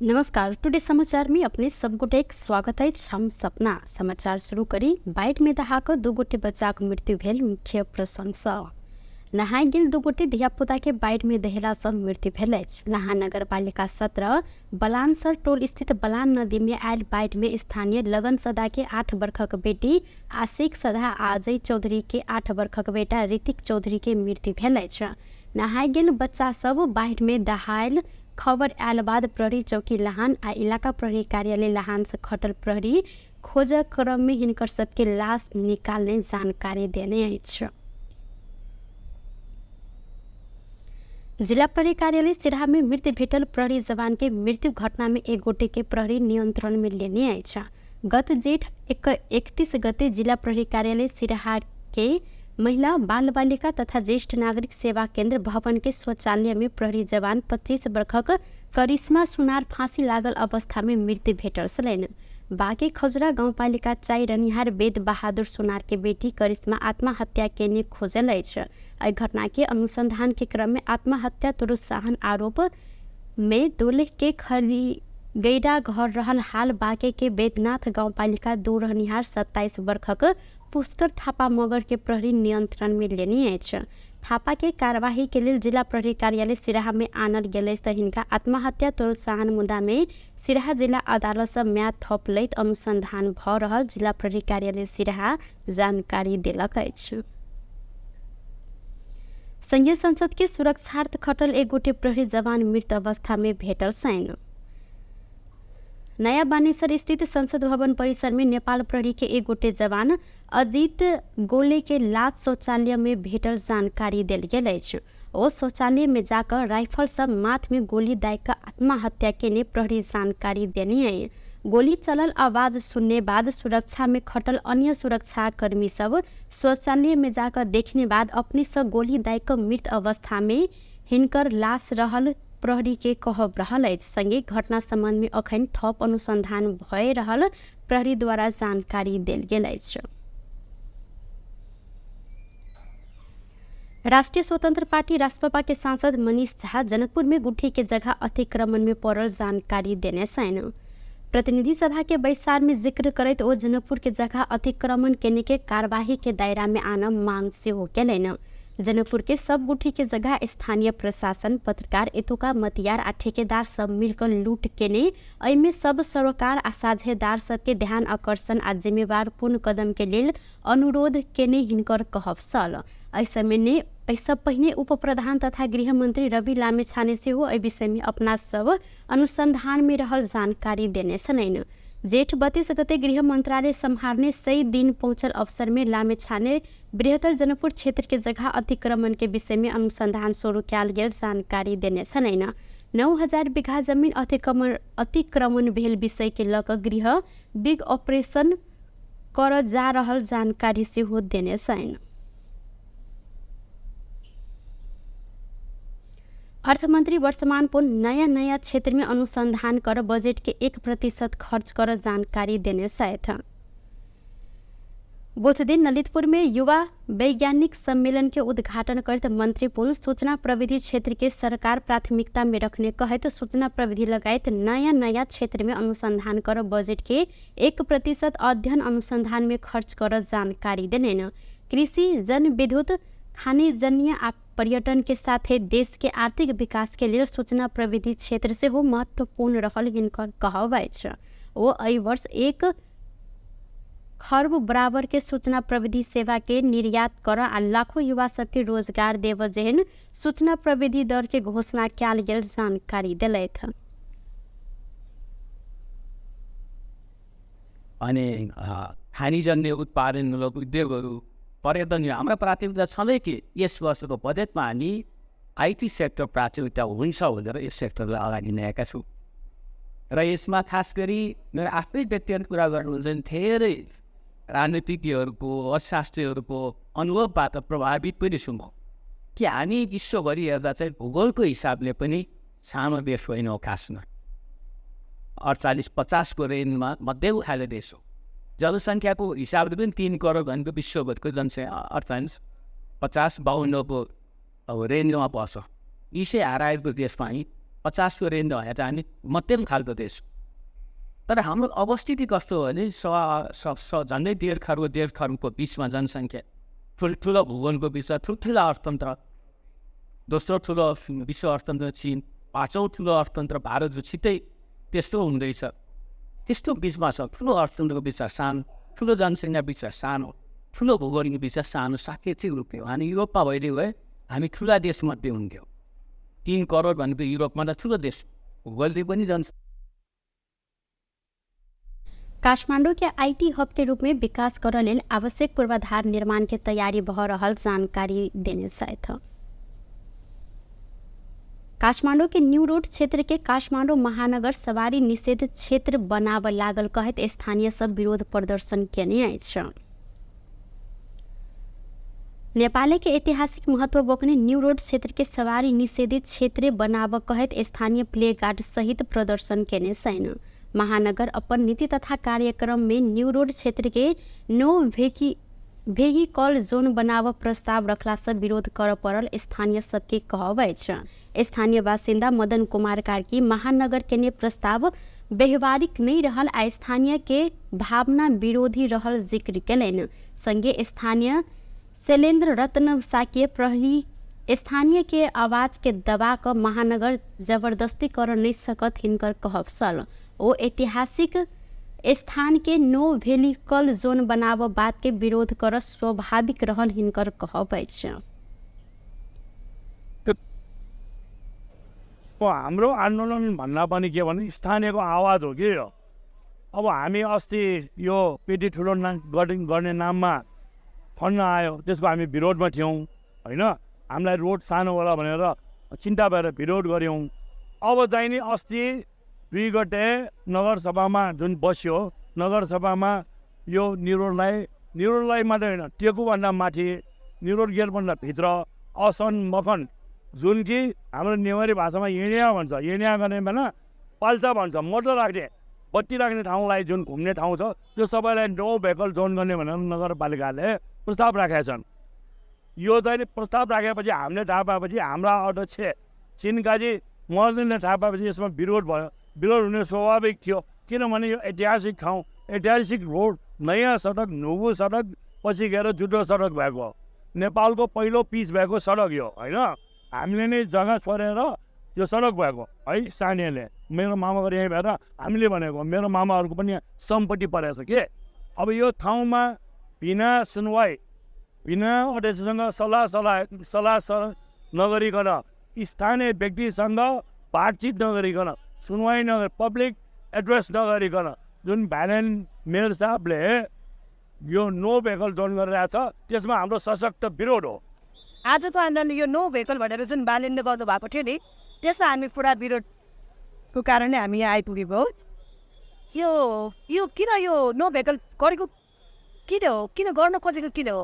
नमस्कार, टुडे समाचार में अपने सब गोटे स्वागत है। हम सपना समाचार शुरू करी। बाढ़ि में दहा कऽ दू गोटे बच्चाक मृत्यु भेल मुख्य प्रशंसा। नहाय गेल दू गोटे धियापुता के बाढ़ि में दहेला सँ मृत्यु भेल अछि। लहान नगरपालिका 17 बलानसर टोल स्थित बलान नदी में आयल बाढ़ि में स्थानीय लगन सदा के 8 बरखक बेटी आशिक सदा आ अजय चौधरी के 8 बरखक बेटा ऋतिक चौधरी के मृत्यु भेल अछि। नहाय गेल बच्चा सब बाढ़ि में दहायल खबर आयल बाद प्रहरी चौकी लहान आ इलाका प्रहरी कार्यालय लहान से खटल प्रहरी खोजक क्रम में हिनकर सबके लाश निकालने जानकारी देने अछि। जिला प्रहरी कार्यालय सिरहा में मृत्यु भेटल प्रहरी जवान के मृत्यु घटना में एक गोटे के प्रहरी नियंत्रण में लेने अछि। गत जेठ 31 गते जिला प्रहरी कार्यालय सिरहा के महिला बाल बालिका तथा ज्येष्ठ नागरिक सेवा केन्द्र भवन के शौचालय में प्रहरी जवान 25 बरखक करिश्मा सुनार फांसी लागल अवस्था में मृत्यु भेटल छलनि। बाँके खजुरा गाउँपालिका 4 रनिहार वेद बहादुर सुनार के बेटी करिश्मा आत्महत्या केने खोजल अछि। एहि घटना के अनुसंधान के क्रम में आत्महत्या प्रोत्साहन आरोप में दोलख के खरी गैडा घर रहल हाल बाँके के वैद्यनाथ गाउँपालिका 2 रहनिहार 27 बरखक पुष्कर थापा मगर के प्रहरी नियंत्रण में लेने अछि। थापा के कार्यवाही के लेल जिला प्रहरी कार्यालय सिरहा में आनल गेल अछि त हिनका आत्महत्या प्रोत्साहन मुद्दा में सिरहा जिला अदालत से म्याद थप लैत अनुसंधान भ रहल जिला प्रहरी कार्यालय सिरहा जानकारी देलक अछि। संघीय संसद के सुरक्षार्थ खटल एक गोटे प्रहरी जवान मृत अवस्था में भेटल छनि। नया बानेश्वर स्थित संसद भवन परिसर में नेपाल प्रहरी के एक गोटे जवान अजित गोले के लाश शौचालय में भेटल जानकारी देल गेल अछि। ओ शौचालय में जाकर राइफल सब माथ में गोली दाय कऽ आत्महत्या केने प्रहरी जानकारी देने है। गोली चलल आवाज सुनने बाद सुरक्षा में खटल अन्य सुरक्षा कर्मी सब शौचालय में जाकर देखने बाद अपने से गोली दाय कऽ मृत अवस्था में हिनकर लाश रहल प्रहरी के कहब रहल अछि। संगे घटना संबंध में अखन थप अनुसंधान भए रहल प्रहरी द्वारा जानकारी देल गेल अछि। राष्ट्रिय स्वतंत्र पार्टी रासपा के सांसद मनीष झा जनकपुर में गुठी के जगह अतिक्रमण में पड़ल जानकारी देने छनि। प्रतिनिधि सभा के बैसार में जिक्र करैत ओ जनकपुर के जगह अतिक्रमण केने के कार्यवाही के दायरा में आन मांग सेहो केलनि। जनकपुर के सब गुठी के जगह स्थानीय प्रशासन, पत्रकार, एतुका मतियार आ ठेकेदार सब मिलकर लूट केने एहिमे सब सरोकार आ साझेदार सबके ध्यान आकर्षण आ जिम्मेवार पूर्ण कदम के लेल अनुरोध केने हिनकर कहब छल। एहिसँ पहिने उप प्रधान तथा गृहमन्त्री रवि लामिछाने सेहो एहि विषय में अपना सब अनुसंधान में रहल जानकारी देने छलनि। जेठ 32 गते गृह मंत्रालय सम्हारने 100 दिन पहुंचल अवसर में लामिछाने बृहत्तर जनकपुर क्षेत्र के जगह अतिक्रमण के विषय में अनुसंधान शुरू कयल गेल जानकारी देने छलनि। 9000 बीघा जमीन अतिक्रमण भेल विषय के लऽ कऽ गृह बिग ऑपरेशन कर जा रहल जानकारी सेहो देने छलनि। अर्थमंत्री वर्तमान पुन नयाँ नयाँ क्षेत्र में अनुसंधान कर बजट के 1% खर्च कर जानकारी देने छथि। बुध दिन ललितपुर में युवा वैज्ञानिक सम्मेलन के उद्घाटन करैत मंत्री पुन सूचना प्रविधि क्षेत्र के सरकार प्राथमिकता में रखने कहैत सूचना प्रविधि लगायत नयाँ नयाँ क्षेत्र में अनुसंधान कर बजट के 1% अध्ययन अनुसंधान में खर्च कर जानकारी देने। कृषि, जन विद्युत, खानिजन्य आ पर्यटन के साथे देश के आर्थिक विकास के लेल सूचना प्रविधि क्षेत्र सेहो महत्वपूर्ण रहल हिनकर कहब अछि। ओ एहि वर्ष 1 खर्ब बराबर के सूचना प्रविधि सेवा के निर्यात कर आ लाखों युवा सबके रोजगार देव जेहन सूचना प्रविधि दर के घोषणा कयल गेल जानकारी देलथि। अनि खानिजन्य उत्पादनमूलक उद्योगहरू, पर्यटन हाम्रो प्राथमिकता छँदै कि यस वर्षको बजेटमा हामी IT sector प्राथमिकता हुन्छ भनेर यस सेक्टरलाई अगाडि ल्याएका छौँ। र यसमा खास गरी मेरो आफ्नै व्यक्तिगत कुरा गर्नुहुन्छ भने धेरै राजनीतिज्ञहरूको, अर्थशास्त्रीहरूको अनुभवबाट प्रभावित पनि छु म कि हामी विश्वभरि हेर्दा चाहिँ भूगोलको हिसाबले पनि सानो देश होइन, खासमा 48-50 को रेन्जमा मध्यम खाले देश हो। जनसङ्ख्याको हिसाबले पनि 3 करोड भनेको विश्वभरिको जनसङ्ख्या 48-50-52 को अब रेन्जमा पर्छ। यसै हराएको देशमा हामी 50 को रेन्ज भने त हामी मध्यम खालको देश। तर हाम्रो अवस्थिति कस्तो हो भने झन्डै 1.5 खर्ब 1.5 खर्बको बिचमा जनसङ्ख्या, ठुल्ठुलो भूगोलको बिचमा ठुल्ठुलो अर्थतन्त्र, दोस्रो ठुलो विश्व अर्थतन्त्र चीन, पाँचौँ ठुलो अर्थतन्त्र भारत जो छिट्टै त्यस्तो हुँदैछ, त्यस्तो बिचमा छ। ठुलो अर्थतन्त्रको बिचमा सानो, ठुलो जनसङ्ख्या बिचमा सानो, ठुलो भूगोलको बिचमा सानो सापेक्षिक रूपले हो। हामी युरोपमा भइदियो भए हामी ठुला देशमध्ये हुन्थ्यौँ। 3 करोड भनेको युरोपमा त ठुलो देश, भूगोलले पनि जन। काठमाडौँ के IT hub के रूप में विकास कर लेल आवश्यक पूर्वाधार निर्माण के तैयारी भ रहल जानकारी देने छथि। काठमाडौँ के न्यू रोड क्षेत्र के काठमाडौँ महानगर सवारी निषेध क्षेत्र बनाव लागल कहैत स्थानीय सब विरोध प्रदर्शन केने अछि। नेपाल के ऐतिहासिक महत्व बोक्ने न्यू रोड क्षेत्र के सवारी निषेधित क्षेत्र बनाव कहैत स्थानीय प्ले गार्ड सहित प्रदर्शन केने छैन। महानगर अपन नीति तथा कार्यक्रम में न्यू रोड क्षेत्र के नो भेहिकल जोन बनाव प्रस्ताव रखला से विरोध कर पड़ल स्थानीय सबके कहब अछि। स्थानीय बासिन्दा मदन कुमार कार्की महानगर के ने प्रस्ताव व्यवहारिक नहीं रहल आ स्थानीय के भावना विरोधी रहल जिक्र केलनि। संगे स्थानीय शैलेन्द्र रत्न साके प्रहरी स्थानीय के आवाज के दबा क महानगर जबरदस्ती कर नहीं सकत हिनकर कहब छल। ओ ऐतिहासिक स्थान के नो भेहिकल जोन बनाव बात के विरोध कर स्वाभाविक रहल हिनकर कहब अछि। हाम्रो आन्दोलन भन्दा पनि के भने स्थानीयको आवाज हो कि यो। अब हामी अस्ति यो पेटी ठुलो गर्ने नाममा खन्न आयो, त्यसको हामी विरोधमा थियौँ होइन। हामीलाई रोड सानो होला भनेर चिन्ता भएर विरोध गऱ्यौँ। अब चाहिँ नि अस्ति 2 गते नगरसभामा जुन बस्यो, नगरसभामा यो न्युरोडलाई मात्रै होइन, टेकुभन्दा माथि न्युरोड गेटभन्दा भित्र असन मखन, जुन कि हाम्रो नेवारी भाषामा एनिया भन्छ, एनिया गर्ने बेला पाल्चा भन्छ, मोटर राख्ने बत्ती राख्ने ठाउँलाई जुन घुम्ने ठाउँ छ त्यो सबैलाई नो भेहिकल जोन गर्ने भनेर नगरपालिकाले प्रस्ताव राखेका छन्। यो चाहिँ प्रस्ताव राखेपछि हामीले थाहा पाएपछि हाम्रा अध्यक्ष चिनकाजी महर्जनले थाहा पाएपछि यसमा विरोध भयो। विरोध हुने स्वाभाविक थियो, किनभने यो ऐतिहासिक ठाउँ, ऐतिहासिक रोड, नयाँ सडक, नुगु सडक पछि गएर जुटो सडक भएको, नेपालको पहिलो पिच भएको सडक यो होइन। हामीले नै जग्गा छोडेर यो सडक भएको है स्थानीयले। मेरो मामाको यहीँ भएर हामीले भनेको, मेरो मामाहरूको पनि सम्पत्ति परेको छ के। अब यो ठाउँमा बिना सुनवाई, बिना अध्यक्षसँग सल्लाह सल्लाह सल्लाह नगरिकन, स्थानीय व्यक्तिसँग बातचित नगरिकन, सुनवाई नगरी, पब्लिक एड्रेस नगरिकन जुन भ्यालेन मेयर साहबले यो नो भेहिकल जोन गरिरहेको छ त्यसमा हाम्रो सशक्त विरोध हो। आजको आन्दोलन यो नो भेहिकल भनेर जुन बालेनले गर्नुभएको थियो नि, त्यसमा हामी पुरा विरोधको कारणले हामी यहाँ आइपुगेको हो। यो यो किन यो नो भेहिकल गरेको किन हो, किन गर्न खोजेको किन हो?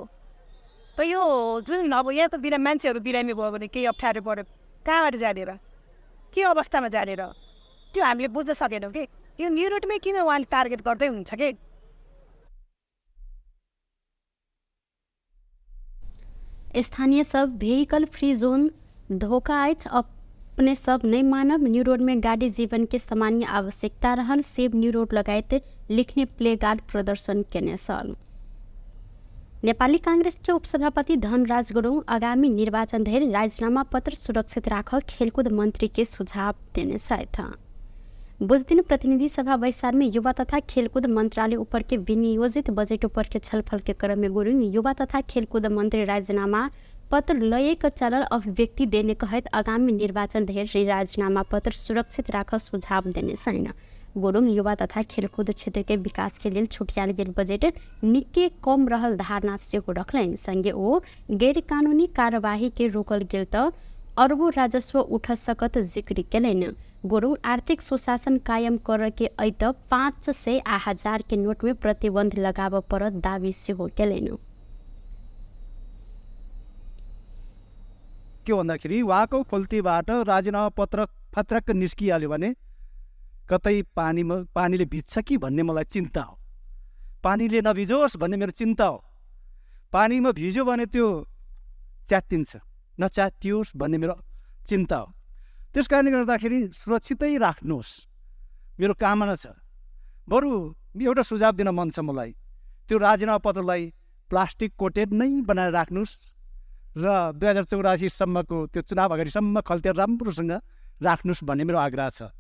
र यो जुन अब यहाँको बिरामी मान्छेहरू बिरामी भयो भने केही अप्ठ्यारो पऱ्यो कहाँबाट जाने र, के अवस्थामा जाने र, त्यो हामीले बुझ्न सकेनौँ कि यो न्यु रोडमै किन उहाँले टार्गेट गर्दै हुन्छ कि। स्थानीय सब भेहिकल फ्री जोन धोका अछि, अपने सब नहीं मानब। न्यू रोड में गाड़ी जीवन के सामान्य आवश्यकता रहल सेव न्यू रोड लगायत लिखने प्ले गार्ड प्रदर्शन केने छल। नेपाली कांग्रेस के उपसभापति धनराज गुरुङ आगामी निर्वाचन धरि राजीनामा पत्र सुरक्षित राख खेलकुद मंत्री के सुझाव देने छथि। बुधदिन प्रतिनिधि सभा बैसार में युवा तथा खेलकुद मंत्रालय ऊपर के विनियोजित बजेट ऊपर के छलफल के क्रम में गुरुङ युवा तथा खेलकुद मंत्री राजीनामा पत्र लयक चलल अभिव्यक्ति देने कहैत आगामी निर्वाचन धरि राजीनामा पत्र सुरक्षित राख सुझाव देने छैन। गुरुङ युवा तथा खेलकुद क्षेत्र के विकास के लेल छुट्याल गेल बजेट निकै कम रहल धारणा सेहो रखलनि। संगे ओ गैर कानूनी कार्यवाही के रोकल गेल त अरबों राजस्व उठ सकत जिक्र केलनि। गुरुङ आर्थिक सुशासन कायम कर के ऐत 500 आ 1000 के नोट में प्रतिबंध लगाब परत दावी सेहो केलनि। के भन्दाखेरि उहाँको खोल्तीबाट राजीनामा पत्र फत्रक्क निस्किहाल्यो भने कतै पानीमा पानीले भिज्छ कि भन्ने मलाई चिन्ता हो। पानीले नभिजोस् भन्ने मेरो चिन्ता हो। पानीमा भिज्यो भने त्यो च्यातिन्छ, नच्यातियोस् भन्ने मेरो चिन्ता हो। त्यस कारणले गर्दाखेरि सुरक्षितै राख्नुहोस्, मेरो कामना छ। बरु एउटा सुझाव दिन मन छ मलाई, त्यो राजीनामा पत्रलाई प्लास्टिक कोटेड नै बनाएर राख्नुहोस् र 2084 सम्मको त्यो चुनाव अगाडिसम्म खल्तीहरू राम्रोसँग राख्नुहोस् भन्ने मेरो आग्रह छ।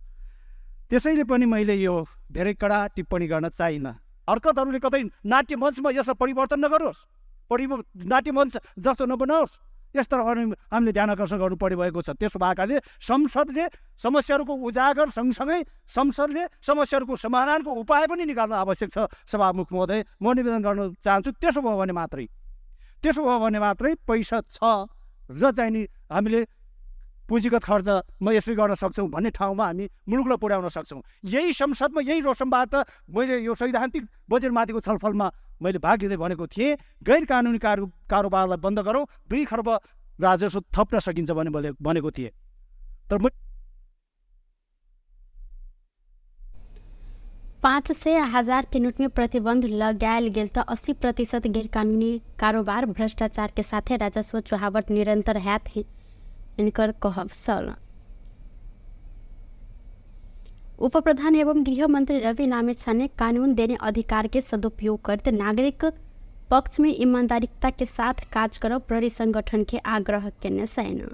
त्यसैले पनि मैले यो धेरै कडा टिप्पणी गर्न चाहिनँ। हरकतहरूले कतै नाट्य मञ्चमा यसलाई परिवर्तन नगरोस्, नाट्य मञ्च जस्तो नबनाओस्, यसतर्फ हामीले ध्यान आकर्षण गर्नु परिरहेको छ। त्यसो भएकाले संसदले समस्याहरूको उजागर सँगसँगै संसदले समस्याहरूको समाधानको उपाय पनि निकाल्न आवश्यक छ। सभामुख महोदय, म निवेदन गर्न चाहन्छु, त्यसो भयो भने मात्रै पैसा छ र चाहिँ नि हामीले पुँजीगत खर्च म यसरी गर्न सक्छौँ भन्ने ठाउँमा हामी मुलुकलाई पुर्याउन सक्छौँ। यही संसदमा, यही रोसमबाट मैले यो सैद्धान्तिक बजेटमाथिको छलफलमा मैले भाग लिँदै भनेको थिएँ, गैर कानुनी कारोबारलाई बन्द गरौँ, 2 खर्ब राजस्व थप्न सकिन्छ भन्ने मैले भनेको थिएँ। तर 500 हजार के नोट में प्रतिबंध लगायल गेल त 80% गैरकानूनी कारोबार भ्रष्टाचार के साथे राजस्व चुहावट निरंतर हैत इनकर कहब सल। उप प्रधान एवं गृह मंत्री रवि लामिछाने कानून देने अधिकार के सदुपयोग करते नागरिक पक्ष में ईमानदारिता के साथ काज करब प्रहरी संगठन के आग्रह केने छैन।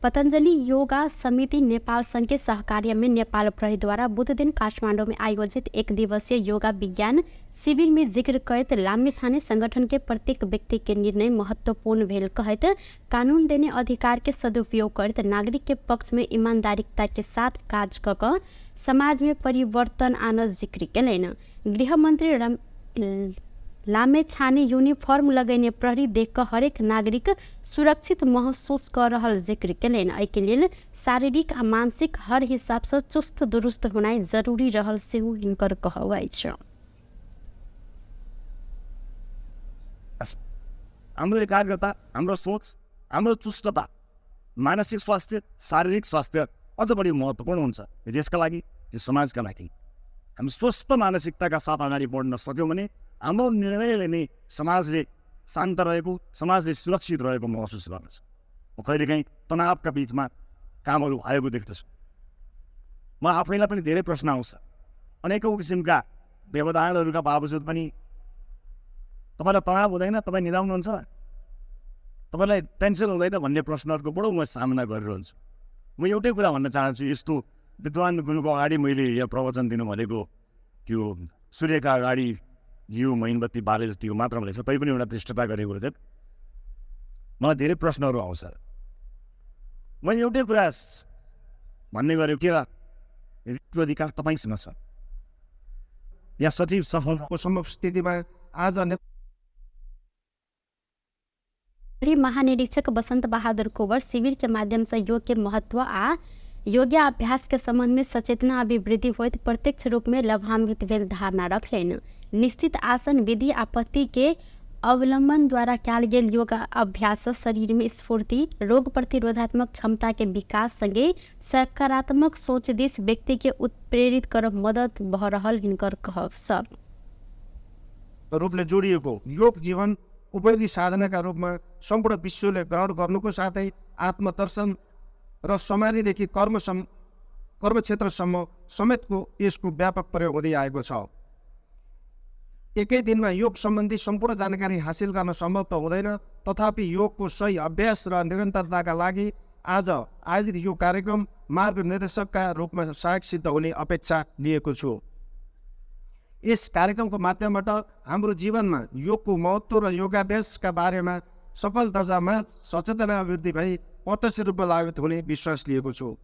पतंजलि योगा समिति नेपाल संघ के सहकार्य में नेपाल प्रहरी द्वारा बुध दिन काठमाडौँ में आयोजित एक दिवसीय योगा विज्ञान शिविर में जिक्र करते लामिछाने संगठन के प्रत्येक व्यक्ति के निर्णय महत्वपूर्ण भेल कहते कानून देने अधिकार के सदुपयोग करते नागरिक के पक्ष में ईमानदारिता के साथ काज क समाज में परिवर्तन आन जिक्र केलनि। गृहमंत्री लामिछाने यूनिफॉर्म लगेने प्रहरी देख क हरेक नागरिक सुरक्षित महसूस कर रहल जिक्र केलनि। एहिके लेल शारीरिक आ मानसिक हर हिसाब से चुस्त दुरुस्त होनाइ जरूरी रहल सेहो हिनकर कहब अछि। हाम्रो एकाग्रता, हाम्रो सोच, हाम्रो चुस्तता, मानसिक स्वास्थ्य, शारीरिक स्वास्थ्य अझ बढी महत्त्वपूर्ण हुन्छ यो देशका लागि, यो समाजका लागि। हामी स्वस्थ मानसिकताका साथ अगाडि बढ्न सक्यौँ भने हाम्रो निर्णयले नै समाजले शान्त रहेको, समाजले सुरक्षित रहेको महसुस गर्दछ। म कहिलेकाहीँ तनावका बिचमा कामहरू भएको देख्दछु। म आफैलाई पनि धेरै प्रश्न आउँछ। अनेकौँ किसिमका व्यवधानहरूका बावजुद पनि तपाईँलाई तनाव हुँदैन, तपाईँ निदाउनुहुन्छ, तपाईँलाई टेन्सन हुँदैन भन्ने प्रश्नहरूको बडो म सामना गरिरहन्छु। म एउटै कुरा भन्न चाहन्छु, यस्तो विद्वान गुरुको अगाडि मैले यहाँ प्रवचन दिनु भनेको त्यो सूर्यका अगाडि घिउ मैनबत्ती बाले जतिको मात्र भनेको छ, तैपनि एउटा धृष्टता गरेको चाहिँ मलाई धेरै प्रश्नहरू आउँछ। मैले एउटै कुरा भन्ने गरेको के र अधिकार तपाईँसँग छ। यहाँ सचिव सफलको सम्भव स्थितिमा आज महानिरीक्षक बसंत बहादुर कुंवर शिविर के माध्यम से योग के महत्व आ योगाभ्यास के संबंध में सचेतना अभिवृद्धि होइत प्रत्यक्ष रूप में लाभान्वित भेल धारणा रखलनि। निश्चित आसन विधि आपत्ति के अवलंबन द्वारा कयल गेल योगाभ्यास शरीर में स्फूर्ति, रोग प्रतिरोधात्मक क्षमता के विकास संगे सकारात्मक सोच दिस व्यक्ति के उत्प्रेरित करब मदद भ रहल हिनकर कहब सर। रूपले जोडिएको योग जीवन उपयोगी साधनाका रूपमा सम्पूर्ण विश्वले ग्रहण गर्नुको साथै आत्मदर्शन र समाधिदेखि कर्मक्षेत्रसम्म समेतको यसको व्यापक प्रयोग हुँदै आएको छ। एकै दिनमा योग सम्बन्धी सम्पूर्ण जानकारी हासिल गर्न सम्भव त हुँदैन, तथापि योगको सही अभ्यास र निरन्तरताका लागि आज आयोजित यो कार्यक्रम मार्गनिर्देशकका रूपमा सहायक सिद्ध हुने अपेक्षा लिएको छु। यस कार्यक्रमको माध्यमबाट हाम्रो जीवनमा योगको महत्त्व र योगाभ्यासका बारेमा सफल दर्जामा सचेतना अभिवृद्धि भई प्रत्यक्ष रूपमा लाभान्वित हुने विश्वास लिएको छु।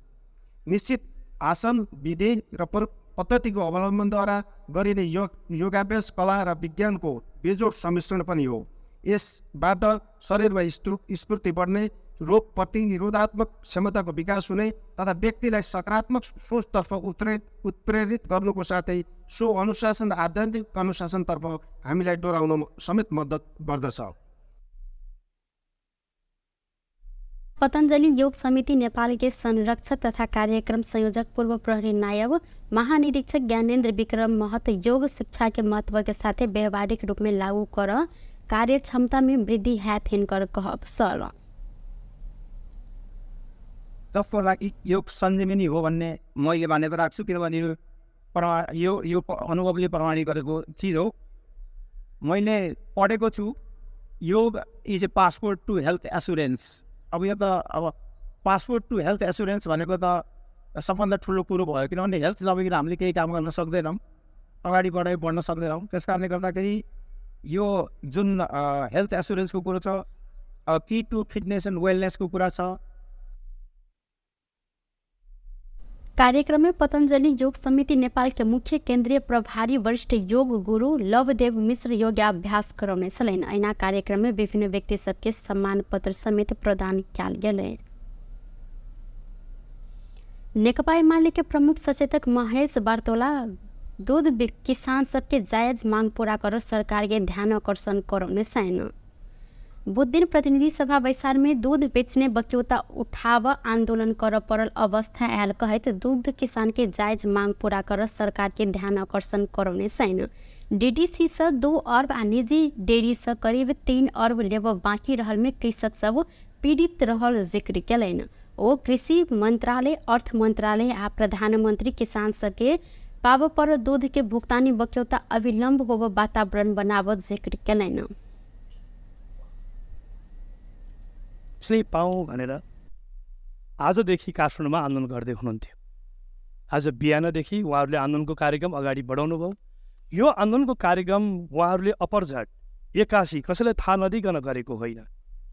निश्चित आसन विधि र पद्धतिको अवलम्बनद्वारा गरिने योगाभ्यास कला र विज्ञानको बेजोड सम्मिश्रण पनि हो। यसबाट शरीरमा स्फूर्ति बढ्ने, रोग प्रतिरोधात्मक क्षमताको विकास हुने तथा व्यक्तिलाई सकारात्मक सोचतर्फ उत्प्रेरित गर्नुको साथै सो अनुशासन र आध्यात्मिक अनुशासनतर्फ हामीलाई डोराउन समेत मद्दत गर्दछ। पतंजलि योग समिति नेपाल के संरक्षक तथा कार्यक्रम संयोजक पूर्व प्रहरी नायब महानिरीक्षक ज्ञानेन्द्र विक्रम महत योग शिक्षा के महत्व के साथ व्यवहारिक रूप में लागू कर कार्य क्षमता में वृद्धि हैत हिनकर कहब सर। सबको लागि योग सञ्जीवनी हो भन्ने मैले मान्यता राख्छु, किनभने यो यो अनुभवले प्रमाणित गरेको चिज हो। मैले पढेको छु yoga is a passport to health assurance. अब यो त अब पासपोर्ट टु हेल्थ एसुरेन्स भनेको त सबभन्दा ठुलो कुरो भयो, किनभने हेल्थ नभइकन हामीले केही काम गर्न सक्दैनौँ, अगाडि बढाइ बढ्न सक्दैनौँ। त्यस कारणले गर्दाखेरि यो जुन हेल्थ एसुरेन्सको कुरो छ, की टु फिटनेस एन्ड वेलनेसको कुरा छ। कार्यक्रम में पतंजलि योग समिति नेपाल के मुख्य केंद्रीय प्रभारी वरिष्ठ योग गुरु लवदेव मिश्र योगाभ्यास करौने छलनि। एना कार्यक्रम में विभिन्न व्यक्ति सबके सम्मान पत्र समेत प्रदान कयल गेलै। नेकपा एमाले के प्रमुख सचेतक महेश बार्तोला दूध किसान सबके जायज मांग पूरा कर सरकार के ध्यान आकर्षण करौने छनि। बुध दिन प्रतिनिधि सभा बैसार में दूध बेचने बक्यौता उठाव आंदोलन कर पड़ल अवस्था आयल कहैत दूध किसान के जायज मांग पूरा कर सरकार के ध्यान आकर्षण करौने छनि। डीडीसी से 2 अर्ब आ निजी डेयरी से करीब 3 अर्ब लेब बाकी रहल में कृषक सब पीड़ित रहल जिक्र केलनि। ओ कृषि मंत्रालय, अर्थ मंत्रालय आ प्रधानमंत्री किसान सबके पाब पर दूध के भुगतानी बक्यौता अविलंब होब वातावरण बनावत जिक्र केलनि। पाऊँ भनेर आजदेखि काठमाडौँमा आन्दोलन गर्दै हुनुहुन्थ्यो। आज बिहानदेखि उहाँहरूले आन्दोलनको कार्यक्रम अगाडि बढाउनु भयो। यो आन्दोलनको कार्यक्रम उहाँहरूले अपरझट 81 कसैलाई थाहा नदिकन गरेको होइन।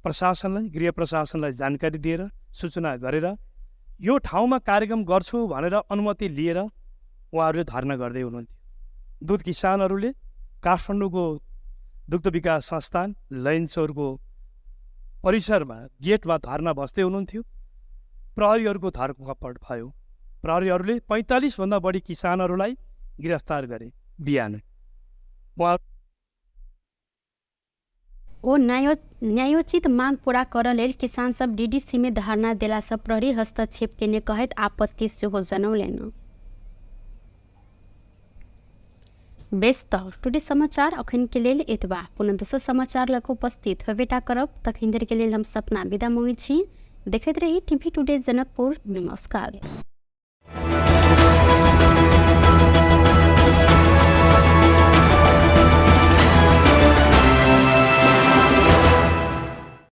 प्रशासनलाई, गृह प्रशासनलाई जानकारी दिएर, सूचना गरेर यो ठाउँमा कार्यक्रम गर्छु भनेर अनुमति लिएर उहाँहरूले धरना गर्दै हुनुहुन्थ्यो। दुध किसानहरूले काठमाडौँको दुग्ध विकास संस्थान लैनचौरको परिसरमा गेटमा धरना बस्दै हुनुहुन्थ्यो। प्रहरीहरूको धरपकड भयो। प्रहरीहरूले 45 भन्दा बढी किसानहरूलाई गिरफ्तार गरे बिहान। ओ न्यायोचित मांग पूरा कर लेल किसान सब डीडीसी में धरना देला से प्रहरी हस्तक्षेप केने कहैत आपत्ति सेहो जनौलनि। बेस त टुडे समाचार अखन के लेल एतबा। पुनः दोसर समाचार लग उपस्थित होबेटा करब। तखन देर के लेल हम सपना विदा मांगै छी। देखैत रही टीवी टुडे जनकपुर। नमस्कार।